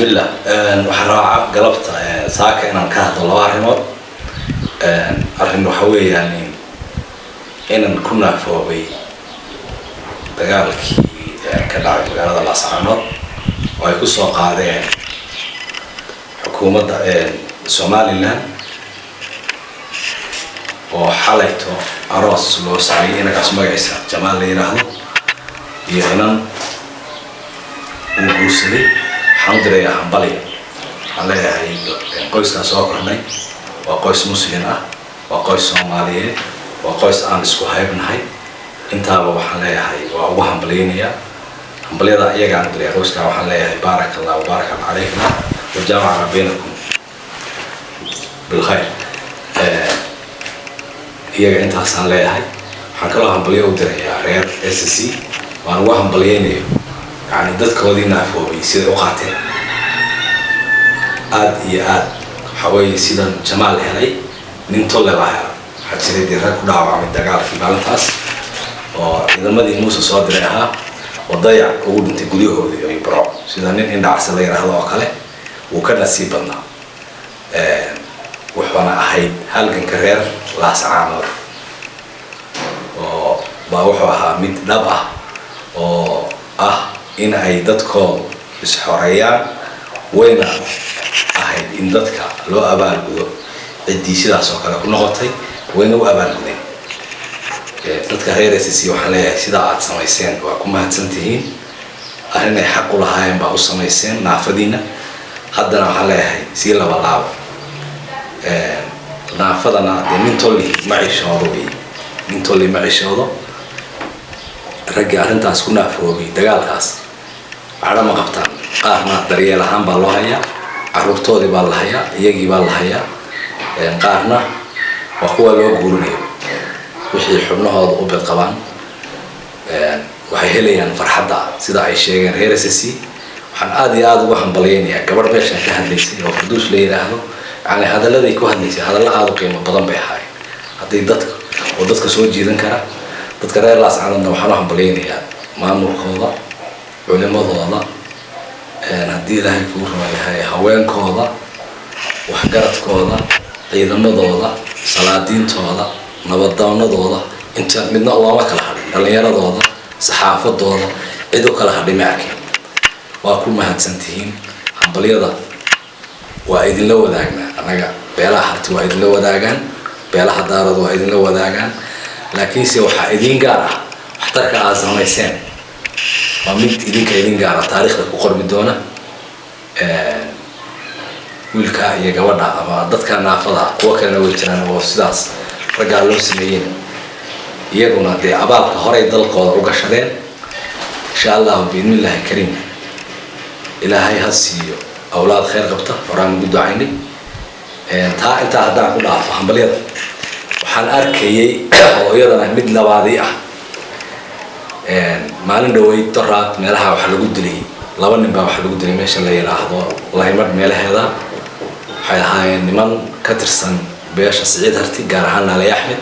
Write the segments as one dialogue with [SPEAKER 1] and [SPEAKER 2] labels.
[SPEAKER 1] Bismillah, waxaan rabaa galabta saaka inaan ka hadlo laba arrimood. Arrin waxa weeyaan inaan ku naafoobay dagaalkii ka dhacay magaalada Laascaanood oo ay kusoo qaadeen xukuumadda Somaliland, oo xalayto aroos loo sameeyey inankaas magaciisa Jamaal la yidhaahdo iyo inan uu guursaday. Waxaan u dirayaa hambalya. Waxaan leeyahay qoyskaa soo kordhay waa qoys Muslim ah, waa qoys Soomaaliyeed, waa qoys aan isku haybnahay. Intaaba waxaan leeyahay waa ugu hambalyaynayaa. Hambalyada iyagaan u diraya qoyskaa. Waxaan leeyahay baaraka Allah wabaaraka calaykum wajamaca baynakum bilkhayr. Iyaga intaasaan leeyahay. Waxaan kaloo hambalyo u dirayaa reer SSC. Waan ugu hambalyaynayo yani dadkoodii naafoobay siday u qaateen aada iyo aad. Waxaa weeye sidan Jamaal helay nin tolle baa hela. Waxaa jiray dee rag ku dhaawacmay dagaalkii maalintaas oo ciidamadii Muuse soo diray ahaa oo dayac ugu dhintay guryahoodii ay baro, sida nin Indhacsa la yidhaahdo oo kale. Wuu ka nasiib badnaa, wuxuuna ahayd halganka reer Laascaanood oo baa wuxuu ahaa mid dhab ah oo ah in ay dadkoodu isxoreeyaan, wayna ahayd in dadka loo abaalgudo ciddii sidaas oo kale ku noqotay, wayna u abaalgudeen dadka reer SSC. Waxaan leeyahay sidaa aada samayseen waa ku mahadsan tihiin. Arrin ay xaq u lahaayeen baa u samayseen naafadiina. Haddana waxaan leeyahay sii laba laabo naafadana. Dee nin tolli ma cishoodo wey, nin tolli ma cishoodo. Raggii arrintaas ku naafoobay dagaalkaas cadho ma qabtaan. Qaarna daryeel ahaan baa loo hayaa, caruurtoodii baa la hayaa, iyagii baa la hayaa. Qaarna waa kuwa loo guurinayo. Wixii xubnahooda u bed qabaan waxay helayaan farxadda sida ay sheegeen reer SSC. Waxaan aada iyo aada ugu hambalyaynayaa gabadh meeshaan ka hadlaysay oo Farduus la yidhaahdo. Yani hadalladay ku hadlaysay hadallo aada u qiimo badan bay ahaayeen, hadday dadka oo dadka soo jiidan kara. Dadka reer Laascaanoodna waxaan u hambalyaynayaa maamulkooda, culimadooda, haddii Ilaahay kuu rumeeyahay, haweenkooda, waxgaradkooda, ciidamadooda, salaadiintooda, nabadoonadooda. Inta midna looma kala hadhin, dhallinyaradooda, saxaafadooda, cid u kala hadhay ma arkin. Waa ku mahadsan tihiin hambalyada. Waa idinla wadaagnaa annaga. Beelaha Harti waa idinla wadaagaan, beelaha Daarood waa idinla wadaagaan, laakiinse waxaa idiin gaar ah waxtarka aad samayseen. Waa mid idinka idin gaara, taariikhda ku qormi doona. Wiilka iyo gabadha ama dadka naafada, kuwo kalena way jiraan oo sidaas raggaa loo sameeyeen. Iyaguna dee abaalka horey dalkooda u gashadeen. Insha Allahu biidni Illaahi kariim, Ilaahay ha siiyo awlaad khayr qabta. Horaan ugu ducaynay taa. Intaa haddaan ku dhaafo hambalyada, waxaan arkayay oo iyadana mid labaadii ah. Maalin dhaweyd, doraad meelaha, waxaa lagu dilay laba nin baa waxaa lagu dilay meesha la yidhaahdo Laymadh meelaheeda. Waxay ahaayeen niman ka tirsan beesha Siciid Harti, gaar ahaan Naalay Axmed.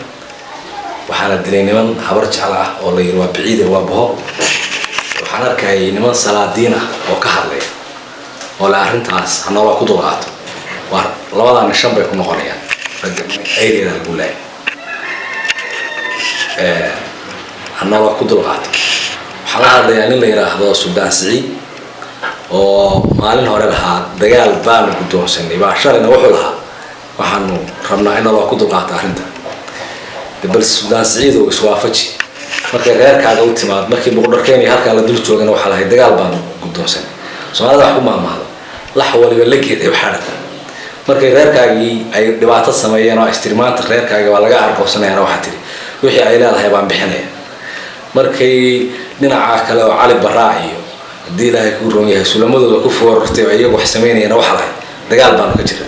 [SPEAKER 1] Waxaana dilay niman Habar Jecel ah oo la yidhi waa Biciide, waa Boho. Waxaan arkayay niman salaadiin ah oo ka hadlaya oo le arrintaas hanoola ku dulqaato. Waa labadaana shan bay ku noqonayaan ragga areada lagu laayay. Hanoola ku dulqaato. Waxaan la hadlayaa nin la yidhaahdo Suldaan Siciid oo maalin hore lahaa dagaal baanu guddoonsanay, baa shalayna wuxuu lahaa waxaanu rabnaa in naloo ku dulqaato arrinta. Bal Suldaan Siciid oo iswaafaji. Markay reerkaaga u timaad, markii Boqodharkeen iyo halkaa la dul joogana, waxaa lahay dagaal baanu guddoonsanay. Soomaalida wax ku maahmaahdo, lax waliba la geeday waxaadhata. Markay reerkaagii ay dhibaato sameeyeen oo istiri maanta reerkaaga waa laga argoosanayana, waxaa tiri wixii ay leedahay baan bixinaya. Markay dhinaca kale oo Cali Baraa iyo haddii Ilaahay kuu roon yahay sulamadooda ku foorartay oo iyagu wax samaynayana, waxa lahay dagaal baanu ka jira.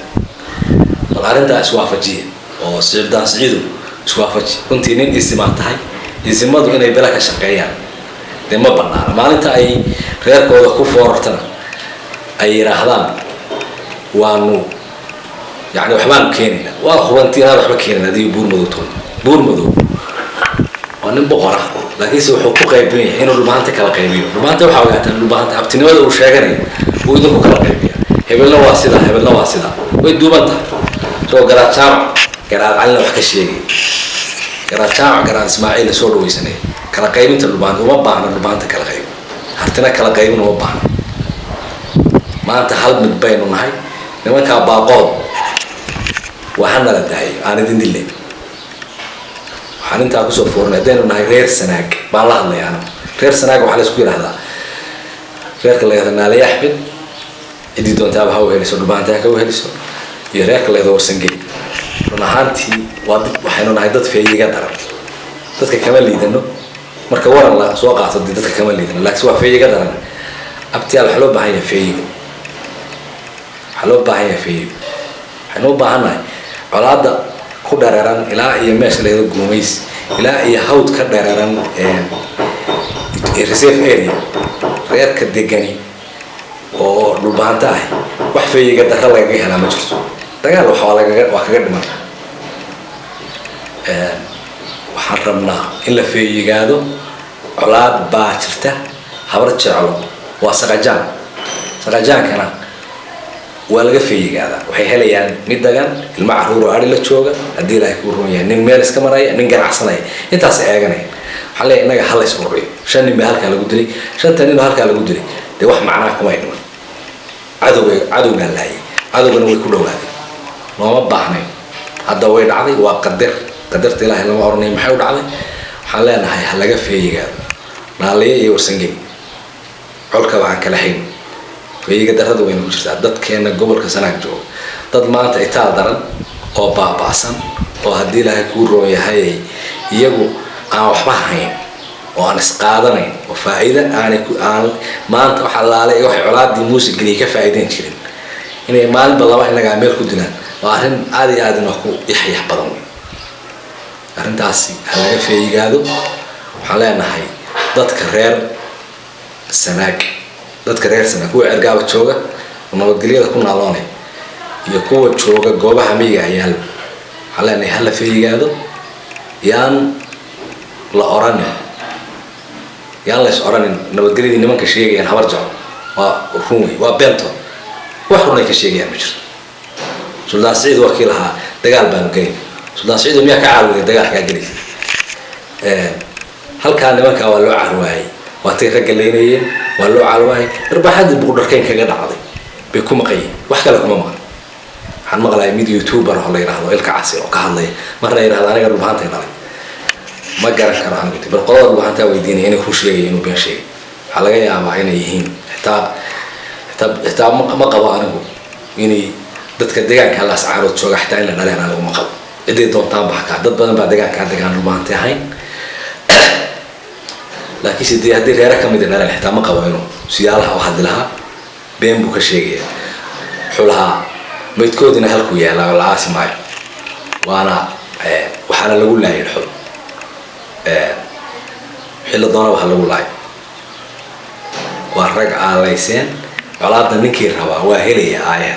[SPEAKER 1] Bal arrintaa iswaafajiya oo Suldaan Siciidu iswaafaji. Runtii nin isimaa tahay. Isimadu inay bela ka shaqeeyaan dee ma banaana. Maalinta ay reerkooda ku foorartana ay yidhaahdaan waanu yani waxbaanu keenayna, waa hubanti inaad waxba keenayn. Adiga Buur Madow toon, Buur Madow waa nin boqor ah. Laakiinse wuxuu ku qaybinaya inuu Dhulbahanta kala qaybiyo. Dhulbahanta waxaa ogaataan, Dhulbahanta abtinimada uu sheeganayo uu idinku kala qaybiya. Hebelna waa sidaa, hebelna waa sidaa, way duuban tahay. Soo Garaad Jaamac, Garaad Calina wax ka sheegay, Garaad Jaamac, Garaad Ismaaciil soo dhawaysanay. Kala qaybinta Dhulbahanta uma baahna. Dhulbahanta kala qaybin, Hartina kala qaybin uma baahna. Maanta hal mid baynu nahay. Nimankaa baaqood waa hanala daayo, aan idin dilay. Waxaan intaa kusoo foornay, haddaynu nahay reer Sanaag baan la hadlaya anigu. Reer Sanaag waxaa la isku yidhahdaa reerka la yidhahdo Naaliye Axmed, ciddii doontaaba ha u heliso, Dhulbahanta ha ka u heliso, iyo reerka la yidhahdo Warsangeli. Run ahaantii waa dad, waxaynu nahay dad feeyiga daran. Dadka kama liidano marka waran la soo qaato, dee dadka kama liidano, laakiin waa feeyiga daran. Abtiyaal, waxaa loo baahan yahay feeyigo, waxaa loo baahan yahay feeyigo. Waxaynu u baahannahay colaadda ku dhereeran ilaa iyo meesha la yidhahdo Guumays, ilaa iyo hawd ka dhereeran reserve area. Reerka degani oo Dhulbahanta ah wax feeyiga darra lagaga helaa ma jirto. Dagaal wax waa lagaga, waa kaga dhiman. Waxaan rabnaa in la feeyigaado. Colaad baa jirta. Habar Jeclo waa saqajaan, saqajaankana waa laga feeyigaadaa. Waxay helayaan mid dagan, ilmo caruur oo ari la jooga, haddii Ilaahay kuu run yahay, nin meel iska maraya, nin ganacsanaya, intaas eeganaya. Waxaan leeyahay innaga ha lays ururiyo. Shan nin baa halkaa lagu dilay. Shanta nin oo halkaa lagu dilay dee wax macnaa kumay dhiman. Cadowga, cadowgaa laayay, cadowgana way ku dhawaaday. Looma baahnayn, hadda way dhacday, waa qadar. Qadarta Ilaahay lama oranayo maxay u dhacday. Waxaan leenahay ha laga feeyigaado. Naaliye iyo Warsangeli colka waxaan kala hayn, feeyiga darrada wayna ku jirtaa. Dadkeena gobolka Sanaag jooga, dad maanta itaal daran oo baaba'san oo haddii Ilaahay kuu roon yahay iyagu aan waxba hayn oo aan isqaadanayn oo faa'iido aanay aan maanta wax allaale iyo waxay colaadii Muuse geliya ka faa'iideyn jirin, inay maalinba laba innagaa meel ku dilaan waa arrin aad iyo aad inoo ku yaxyax badan wey. Arrintaasi ha laga feeyigaado. Waxaan leenahay dadka reer Sanaag, dadka reer Sanaag, kuwa Cergaaba jooga oo nabadgelyada ku naaloonay iyo kuwa jooga goobaha miyiga ayaal, waxaan leenahay ha la feeyigaado. Yaan la oranin, yaan la is oranin nabadgelyadii nimanka sheegayaan Habar Jeclo waa run wey, waa beentood. Wax runay ka sheegayaan ma jirto. Suldaan Siciid waa kii lahaa dagaal baanu gelin. Suldaan Siciid miyaa ka caawiday dagaalkaa gelaysa halkaa? Nimankaa waa loo carwaayey, waatay ragga leynayeen, waa loo carwaayey. Darbaaxadii Buqdharkayn kaga dhacday bay ku maqan yihiin, wax kale kuma maqan. Waxaan maqlaaya mid YouTuber oo la yidhaahdo Ilka Casi oo ka hadlaya, marna yidhahdo aniga Dhulbahantay dhalay. Ma garan karo anigu, bal qolada Dhulbahantaa weydiinaya inay run sheegaya, inuu been sheegay. Waxaa laga yaabaa inay yihiin xitaa ma qabo anigu inay dadka deegaanka Laascaarood jooga xitaa in la dhaleen. Anigu ma qabo, ciday doontaan ba hakaa. Dad badan baa deegaankaa degaan Dhulbahantay ahayn, laakiinse dee haddii reere kamid a dhaleen xitaa ma qabo inuu siyaalaha u hadli lahaa. Been buu ka sheegaya. Wuxuu lahaa maydkoodina halkuu yaallaa oo la aasi maayo, waana waxaana lagu laayay xol wixii la doonaba ha lagu laayo. Waa rag aalayseen. Colaadda ninkii rabaa waa helaya aaya.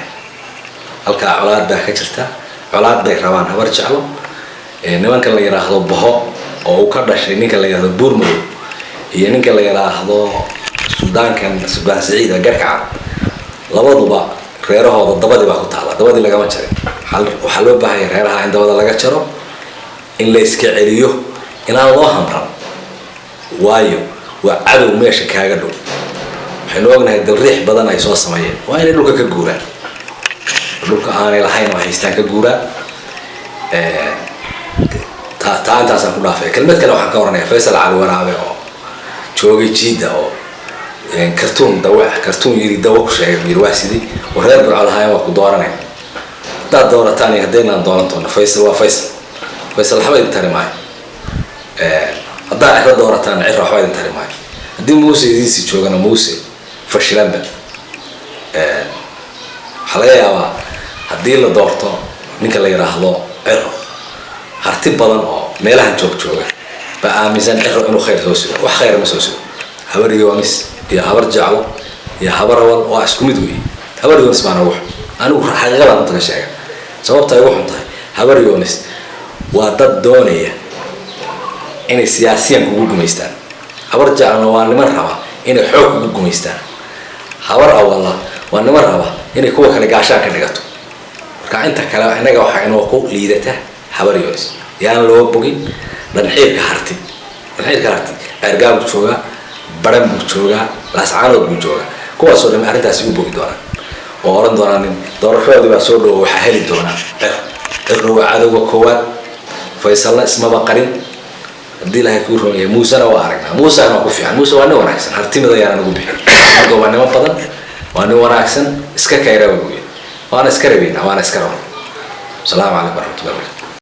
[SPEAKER 1] Halkaa colaad baa ka jirta, colaad bay rabaan Habar Jeclo. Nimanka la yidhaahdo Boho oo uu ka dhashay ninka la yidhahdo Buurmadow iyo ninka la yidhaahdo suldaankan, Suldaan Siciid Garka Cad, labaduba reerahooda dabadii baa ku taala, dabadii lagama jarin. Waxaa loo baahanya reeraha in dabada laga jaro, in la iska celiyo, inaan loo hamran, waayo waa cadow meesha kaaga dhow. Waxaynu ognahay dalriix badan ay soo sameeyeen. Waa inay dhulka ka guuraan, dhulka aanay lahayn oo haystaan ka guuraan. Taa intaasaan ku dhaafay. Kelmad kale waxaan ka oranaya Faysal Cali Waraabe oo joogay Jiida oo kartuun dawe ah, kartuun yiri dawo ku sheegay, yiri waa sidii oo reer Burco lahaayeen waa ku dooranay haddaad doorataan iyo haddaynaan dooran doono. Faysal waa Faysal. Faysal waxba idin tari maayo. Haddaa Ciro doorataan, Ciro waxba idin tari maayo. Haddii Muuse idiinsi joogana, Muuse fashilanba. Waxaa laga yaabaa haddii la doorto ninka la yidhaahdo Ciro, Harti badan oo meelahan joog jooga baa aaminsan Ciro inuu khayr soo sido. Wax khayr ma soo sido. Habar Yoonis iyo Habar Jeclo iyo Habar Awal waa isku mid wey. Habar Yoonis baana ugu xun anigu, xaqiiqadaan untaga sheega. Sababta ay ugu xun tahay, Habar Yoonis waa dad doonaya Inay siyaasiyan kugu gumaystaan. Habar Jeclana waa niman raba inay xoog kugu gumaystaan. Habar Awalla waa niman raba inay kuwa kale gaashaan ka dhigato. Marka inta kale innaga waxaa inoo ku liidata Habar Yonis. Yaan loo bogin dhanxiirka Harti. Dhanxiirka Harti Ceergaa buu joogaa, Baran buu joogaa, Laascaanood buu joogaa. Kuwaasoo dhami arrintaasi u bogi doonaan oo oran doonaa nin doorashadoodii baa soo dhowo, waxaa heli doonaa Cir. Cirna waa cadowga koowaad. Faysalna ismaba qarin haddii Ilaahay kuu roon yahay. Muusena waa aragnaa, Muusena waa ku fiican. Muuse waa nin wanaagsan, hartimida yaana nagu bixin. Marka waa niman badan, waa nin wanaagsan. Iska kayraba buu yidhi, waana iska rabeynaa, waana iska rabna. Asalaamu calaykum waraxmatullahi wabarakatu.